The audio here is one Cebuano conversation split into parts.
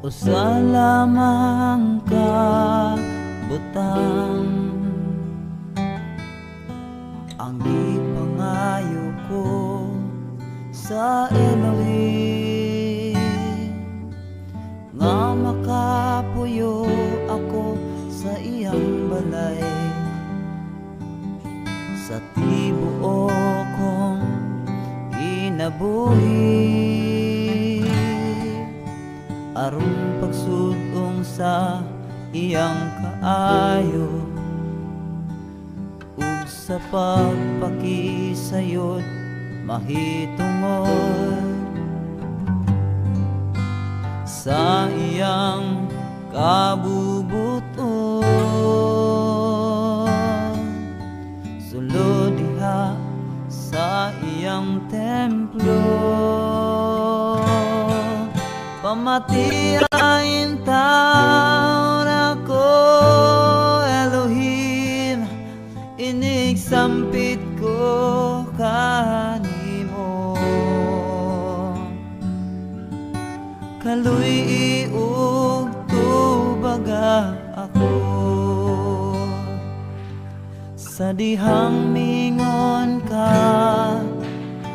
Usa lamang ka butang ang gipangayo ko sa Elohim, nga makapuyo ako sa iyang balay sa tibuok kong kinabuhi, aron pagsud-ong sa iyang kaayo ug sa pagpakisayod mahitungod sa iyang kabubuton. Sulod diha sa iyang templo, pamatiain taon ako, Elohim, inigsampit ko kanimo. Kaluy-i ug tubaga ako sa dihang mingon ka,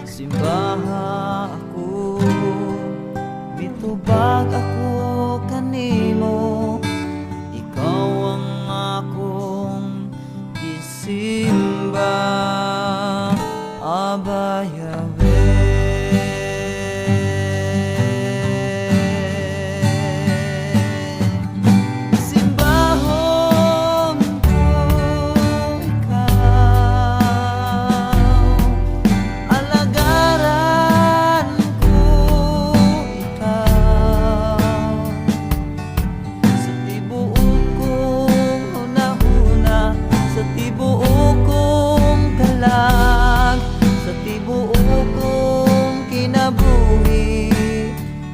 simbaha ako. Mitubag ako kanimo, ikaw ang akong gisimba, Abba Yahweh. Simbahon ko ikaw, alagaran ko ikaw sa tibuok kong hunahuna, sa tibuok kong kalag, sa tibuok kong kinabuhi,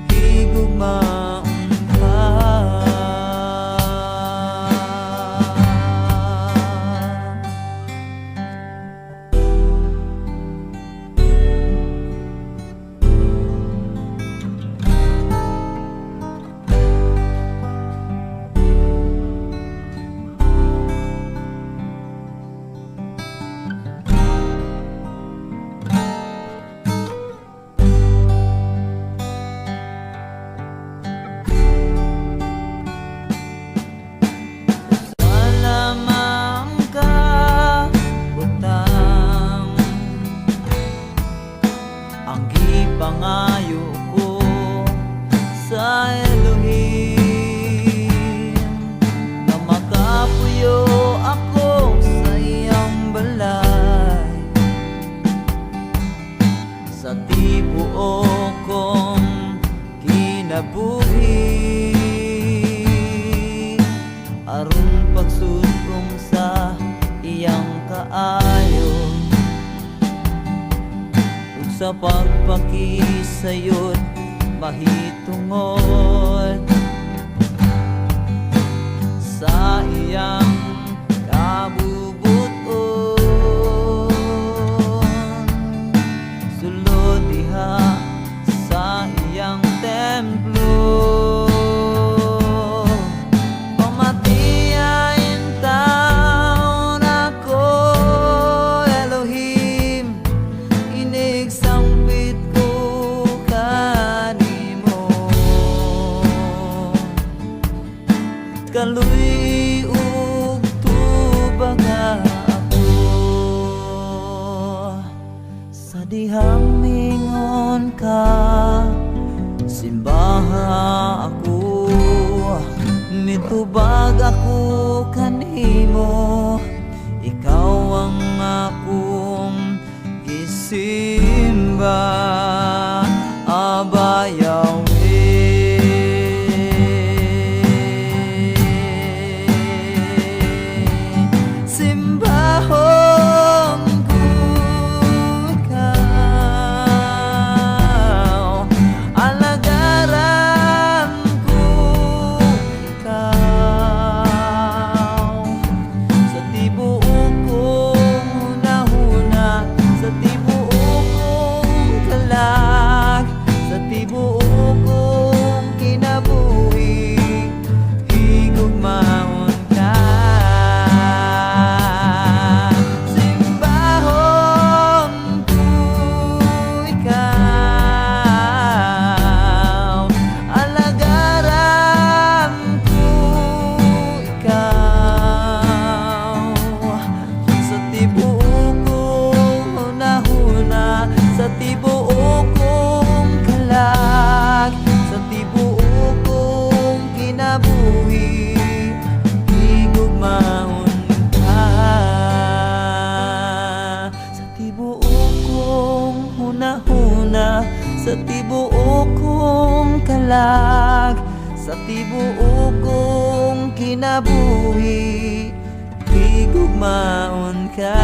higugmaon ka. Usa lamang ka butang ang gipangayo ko sa Elohim, nga makapuyo ako sa iyang balay sa tibuok kong kinabuhi, aron pagsud-ong sa iyang kaayo ug sa pagpakisayod mahitungod sa iyang kabubuton. Sulod diha sa iyang templo, pamatiain taon ako, Elohim, inigsampit ko kanimo. Kaluy ug tubaga ako sa dihang mingon ka, simbaha ako. Mitubag ako kanimo, ikaw ang akong gisimba, Abba Yahweh. Simbahon ko ikaw, alagaran ko ikaw. Sa tibuok kong kalag, sa tibuok kong kinabuhi, higugmaon ka.